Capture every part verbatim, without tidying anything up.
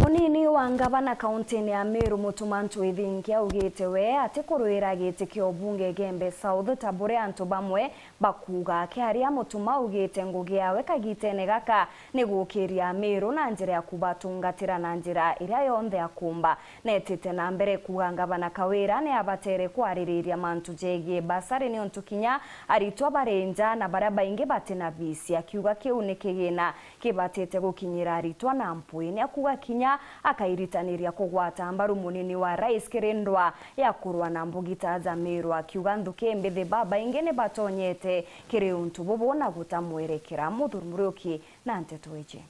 Munini wa ngavana kauntine ya Meru, Mutuma Ntwithinki, augite we atikurwira giti kia ubunge Igembe South ta buria antu bamwe bakuuga. Akiaria, Mutuma augite ngugi yawe kagitene gaka ni gukiria Ameru na njira ya kubatungatira na njira iria yonthe akumba. Netite na mbere kuuga ngavana Kawira ni abatere kwaririria mantu jegie basari niuntu kinya aritwa bari nja na baria baingi batina bisi, akiuga kiu ni kigina kibatite gukinyira aritwa na mpwi. Ni akuuga kinya akairitaniria kugwata mbaru munini wa rais kiri ndwa ya kurwa na mbugita ja Meru, akiuga nthuki mbithi babaingi ni batonyete kiri untu bubu na gutamwerekera. Muthuri Muriuki na nteto iji.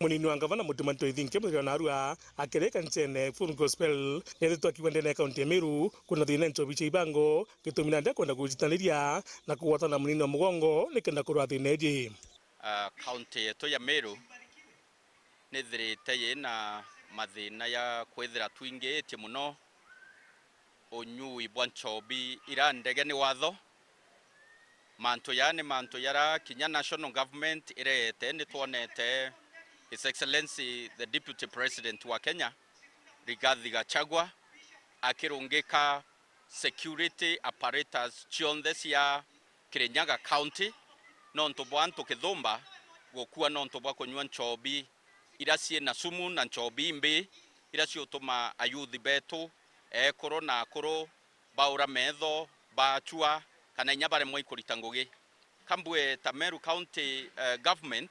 Munini wa ngavana Mutuma Ntwithinki, muthuri wa narua, akirika ncene Full Gospel, nethitwe akiuga ndene ya kaunti ya Meru kuna thina nchobi cia ibango, gitumi nandi akwenda kujitaniria na kugwatana munini wa mugongo nikenda kurwa thina iji. Ah, kaunti yetu ya Meru nithirite yina mathina ya kwithira twingiitie muno unyui bwa nchobi ira ndege ni watho. Mantu jaa ni mantu jara kinya national government ireete. Nitwonete His Excellency the Deputy President wa Kenya, Rigathi Gachagua, akirungika security apparatus cionthe cia Kirinyaga County nontu bwa antu kithumba gukua nontu bwa kunyua nchobi ira ciina sumu na nchobi imbi ira ciutuma ayuthi betu, ekuru na akuru, baura metho, baachua, kana inya baremwa ikurita ngugi. Ka mbue ta Meru County, eh, Government,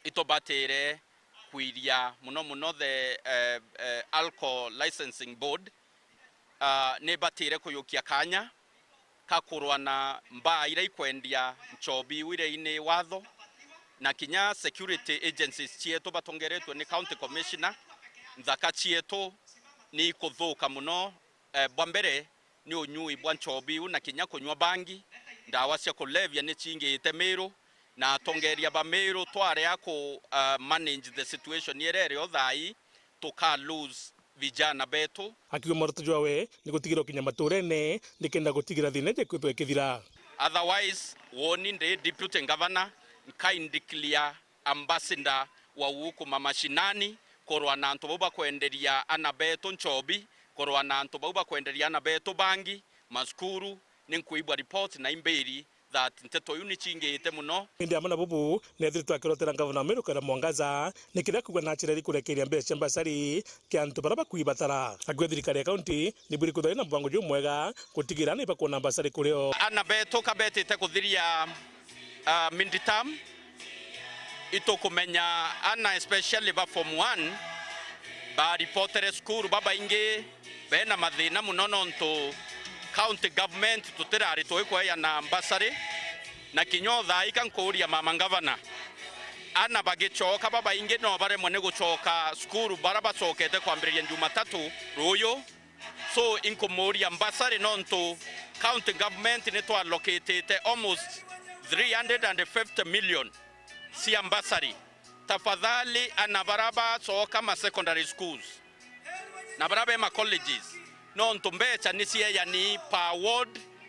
itubatire kwiria muno muno the, eh, eh, Alcohol Licensing Board, ah, nibatire kuyukia kanya ka kurwa na mbaa ira ikwendia nchobi iu iria ini watho, na kinya security agencies cietu batongeretwe ni County Commissioner, nthaka cietu ni ikuthuka muno. Eh, bwa mbere ni unyui bwa nchobi iu na kinya kunyua bangi, ndawa cia kulevya ni ciingiite Meru, na atongeria ba Meru twarea ku, uh, manage the situation iria irio thaa ii, tuka lose vijana betu. Akiuga moroto jwawe ni gutigira ukinya maturene nikenda gutigira thina iji kwithwa ikithira. Otherwise, woni ndi deputy governor, nkaindeclare ambassador wa gukuma mashinani, kurwa na antu bau bakwenderia ana betu nchobi, kurwa na antu bau bakwenderia ana betu bangi, masukuru, ni nkuigua report na imbiri that nteto iu ni ciingiite muno. Indi amwe na bubu, ni ethiritwe akirotera ngavana wa Meru Kawira Mwangaza ni kiria akuuga na njira iri kurekeria mbeca cia mbasari kia antu baria bakuibatara. Akiuga thirikari ya kaunti ni bwiri kwithwa ina mubango jumwega gutigira ni bakwona mbasari kurio. Ana betu ka betite kuthiria, ah, midterm, itukumenya ana especially ba form one baripotere cukuru babaingi bena mathina muno nontu county government tutiraritwe ikweana mbasari, na kinya o thaa ii ka nkuuria mama ngavana, ana bagicoka babaingi no baremwe ni gucoka cukuru bara bacokete kwambiriria Jumatatu ruuyu. So, inkumuuria mbasari nontu county government ni twallocatite almost three hundred and fifty million cia mbasari. Tafadhali, ana bara bacoka ma secondary schools na bara be ma colleges, nontu mbeca ni cieani per ward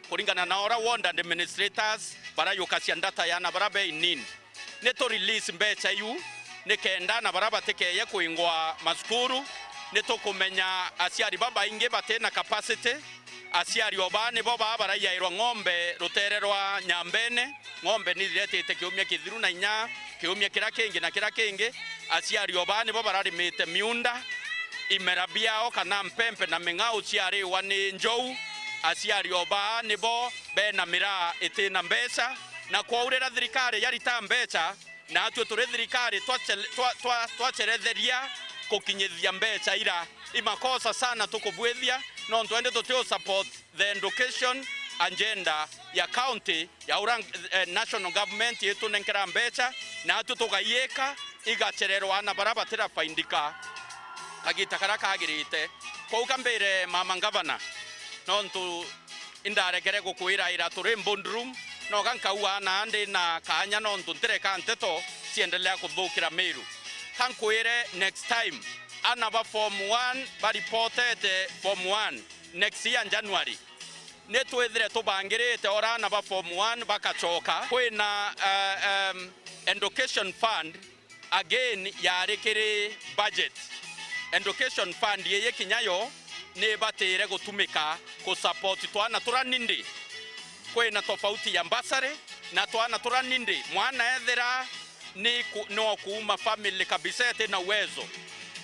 kuringana na ora ward administrators barayukacia data ya ana bara be in need. Ni tu release mbeca iu nikenda ana bara batikeye kuingwa macukuru. Ni tukumenya aciari babaingi batina capacity. Aciari o baa nibo baa baraiairwa ng'ombe rutere rwa Nyambene. Ng'ombe ni iretite kiumia kithiru na inya kiumia kiria kingi na kiria kingi. Aciari o baa nibo bararimite miunda, imera biao kana mpempe na ming'au ciariwa ni njou. Aciari o baa nibo bena miraa itina mbeca, na kwou riria thirikari yarita mbeca, natwe turi thirikari twacele-, twa-, twa-, twaceretheria kukinyithia mbeca ira. I makosa sana tukubwithia, nontu indi tutiu support the education agenda ya county ya ura, eh, national government itunenkera mbeca, natwe tugaiika igacererwa ana bara batirafaindika kagita karia kagirite. Kwou ka mbire mama ngavana, nontu indarekere gukwiraira turi boardroom, noka nkaua na ndi na kaanya nontu ntireka nteto ciendelea kuthukira Meru. Ka nkwire next time, ana ba form one baripotete form one next year January, ni twithire tubangirite ora ana ba form one bakacoka. Kwina, eh, em, education fund Again, yari kiri budget. Education fund iyi kinya yo ni ibatire gutumika ku support twana turia nindi. Kwina tofauti ya bursary na twana turia nindi. Mwana ethira ni ku-, no kuuma family kabisa iti na uwezo,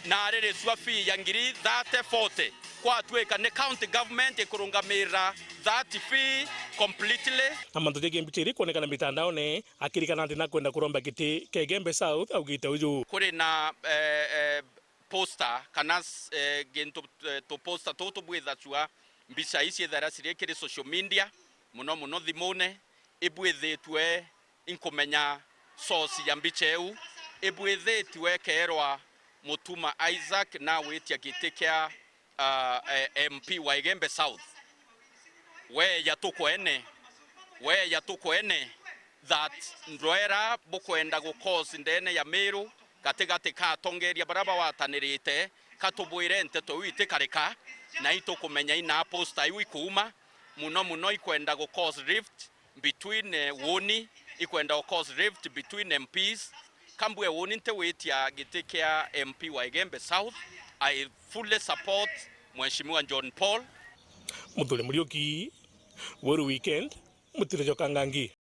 na ariricua fee ya ngiri thirty, forty, kwatuika ni county government ikurungamira that fee completely. Na mantu jegie mbicha iri kwonekana mitandaone, akirikana ati nakwenda kuromba giti kia Igembe South, augite uju. Kuri na, eh, eh, poster kana s-, eh, gintu, eh, tu poster tutu bwithacua mbica ici ithera ciri kiri social media, muno muno thimune, ibwithitue inkumenya source ya mbica iu, ibwithitue ikeerwa Mutuma Isaac na witia giti kia, ah, eh, M P wa Igembe South. Weya tukwene, weya tukwene that ndwera bukwenda gu cause ndene ya Meru gatigati ka atongeria baria bagwatanirite, katubwire nteto iu itikarika, na itukumenya ina poster iu ikuuma, muno muno ikwenda gu cause rift between, eh, woni, ikwenda gu cause rift between M Ps. Kambue woni ntiwitia giti kia M P wa Igembe South, I fully support Mheshimiwa John Paul. Muthuri Muriuki, Weru Weekend, mutire joka ngangi.